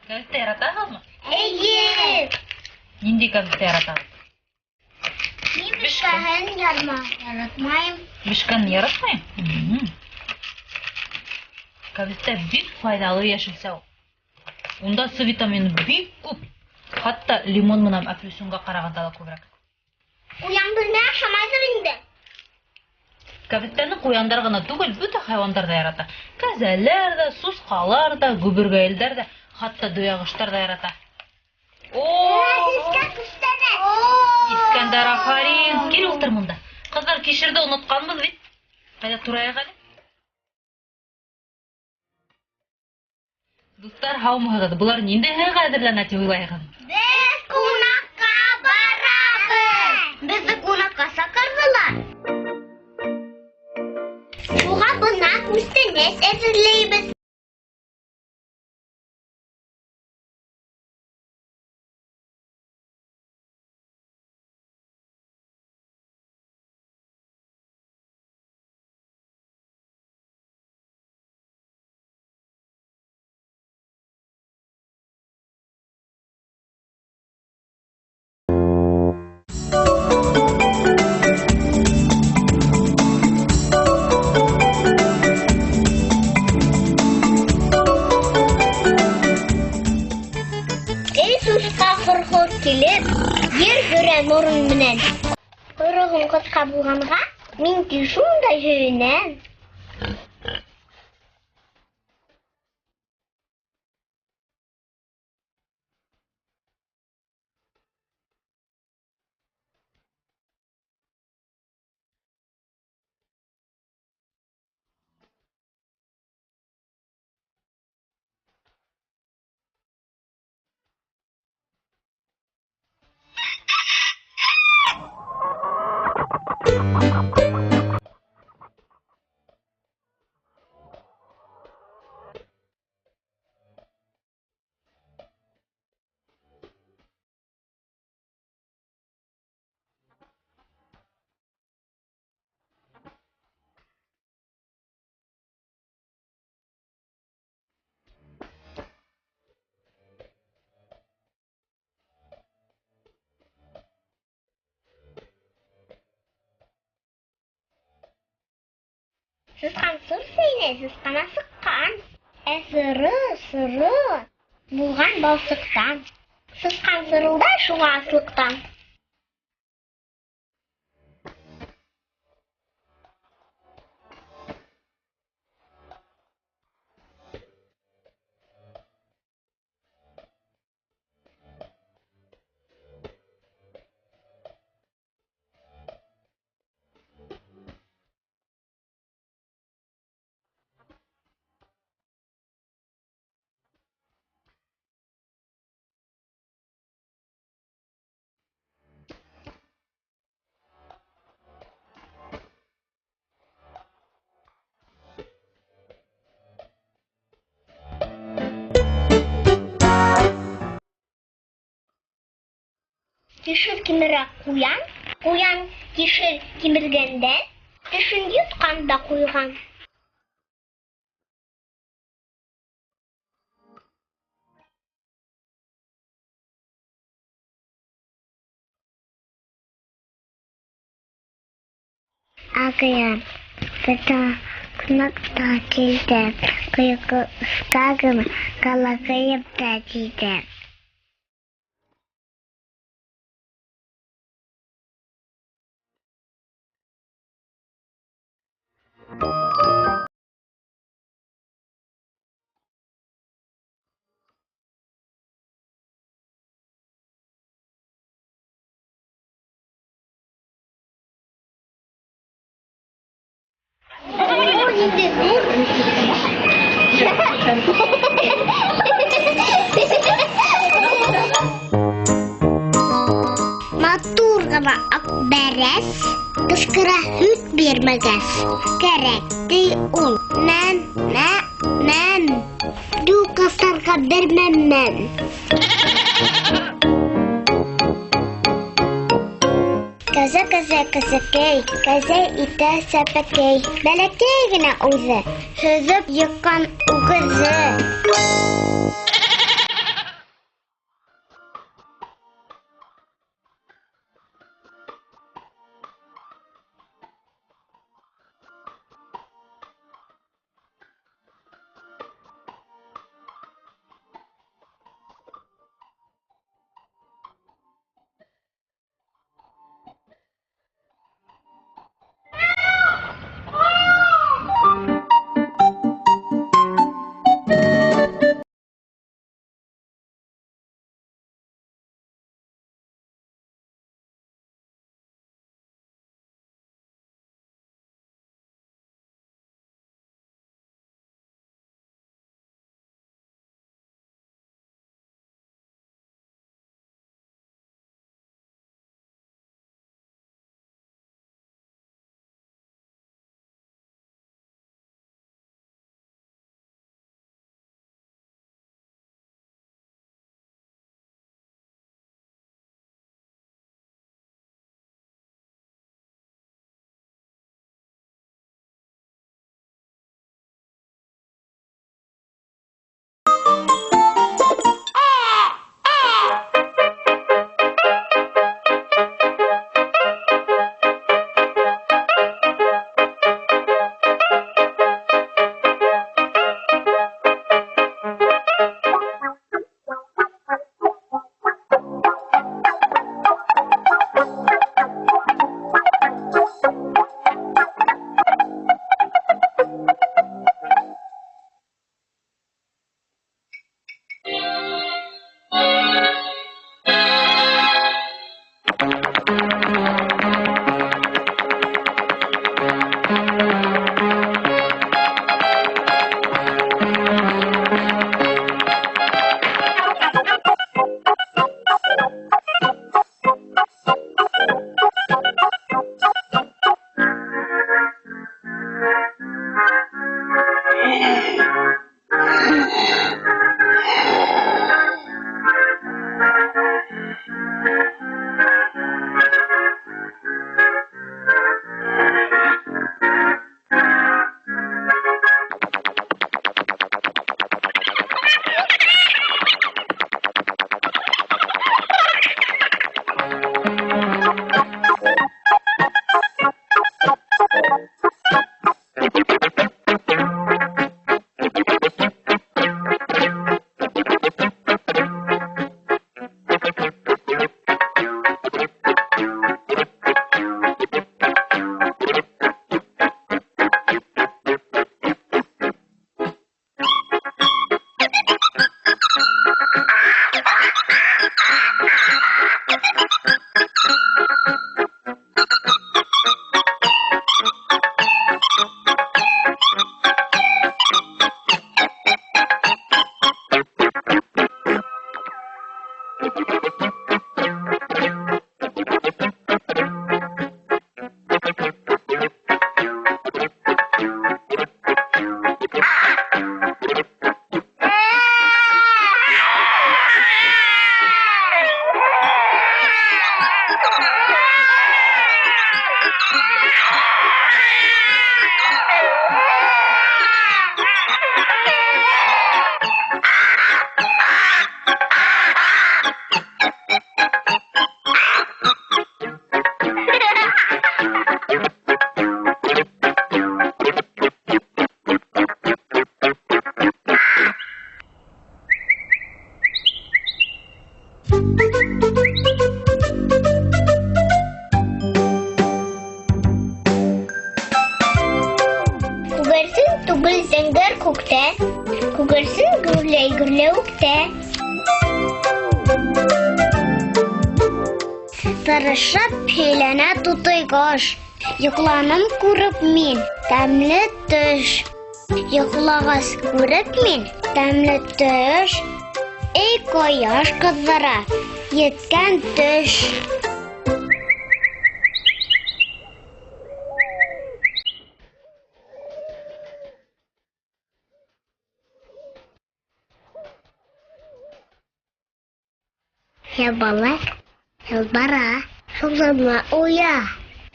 Кәбеҫтә яратаһығыҙмы? Эйе. Ниндәй кәбеҫтә яратаһығыҙ? Мин бешкәнен яратмайым. Бешкәнен яратмайым? Кәбеҫтә бик файҙалы йәшелсә ул. Унда С витамины бик күп. Хатта лимон менән апельсинға ҡарағанда ла күберәк. Ҡуян беҙҙе ашамайҙыр инде. Кәбеҫтәне ҡуяндар ғына түгел, бөтә хайуандар ҙа ярата. Кәзәләр ҙә, сусҡалар ҙа, гөбөргәйелдәр ҙә, хатта дөйәғоштар ҙа ярата. О! Искәндәр, афарин! Кил ултыр мында. Ҡыҙҙар, кишерҙе онотҡанбыҙ бит. Ҡайҙа турайыҡ әле? Дуҫтар, һаумыһығыҙ? Былар ниндәй һыйға әҙерләнә тип уйлайһығыҙ? Беҙ ҡунаҡҡа барабыҙ. Беҙҙе ҡунаҡҡа саҡырҙылар. Шуға бына күстәнәс әҙерләйбеҙ. Эй, сусҡа хор-хор килеп, ер һөрә морон менән. Ҡойроғом ҡыҫҡа булғанға, мин ти шундай һөйөнәм. Сысҡан сыр сәйнәй, сысҡан асыҡҡан. Ә сыры, сыры булған балсыҡтан. Сысҡан сырылдай шуға аслыҡтан. Кишер кимерә ҡуян, ҡуян кишер кимергәндә тешен йотҡан да ҡуйған. Ағайым, беҙҙә ҡунаҡтар килде, ҡойроғо оҫта ғына ҡалағайым да тиҙе. Матур ғына аҡ бәрәс, ҡысҡыра һөт бирмәгәс. Кәрәк ти ул. Мәм, мә, мәм. Юҡ ҡасарға бирмәм мәм. Кәзә, кәзә, кәзәкәй, кәзә итә сәпәкәй. Бәләкәй генә үҙе, һөҙөп йыҡҡан үгеҙе. Күгәрсен түгел зәңгәр күктә, күгәрсен гөрләй гөрләүектә. Тырышып һөйләнә тутый кош. Йоҡланым күреп мин, тәмле төш. Йоҡлағас күреп мин, тәмле төш. Эй, ҡояш ҡыҙҙыра, еткән төш. Ябалаҡ ялбара, шаулама оя.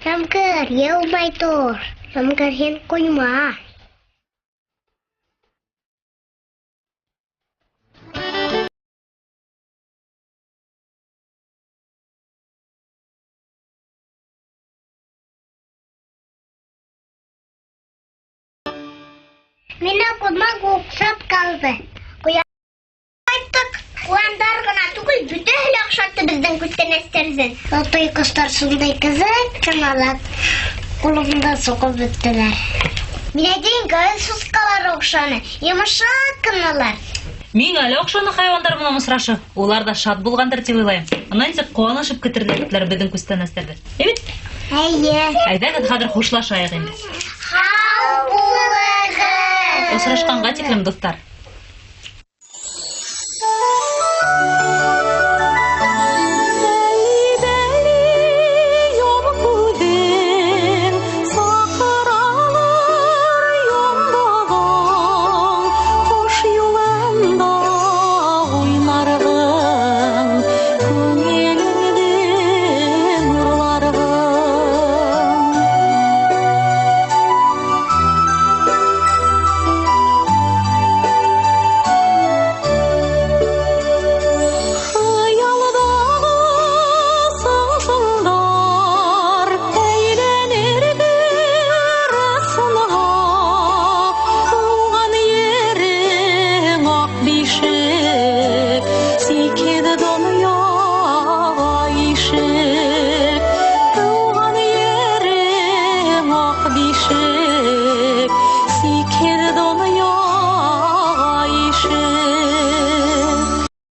Ямғыр яумай тор, ямғыр һин ҡойма. Мине ҡоҙмаҡ оҡшап ҡалды. Ҡайттыҡ. Ҡуяндар ғына түгел, бөтәһе лә оҡшатты беҙҙең күстәнәстәрҙе. Тутый ҡоштар шундай ҡыҙыҡ ҡыналар. Ҡулымда соҡоп бөттөләр. Мин әйтәйем, ҡайҙа сусҡалар оҡшаны, йомшаҡ ҡыналар. Миңә лә оҡшаны хайуандар менән осрашыу. Улар ҙа шат булғандыр тип уйлайым. Ана нисек ҡыуанышып көтөрҙөләр беҙҙең күстәнәстәрҙе. Эйе бит? Эйе. Әйҙәгеҙ, хәҙер хушлашайыҡ инде. Һау булығыҙ! Осрашҡанға тиклем, дуҫтар. Тыуған ерем Аҡбишек.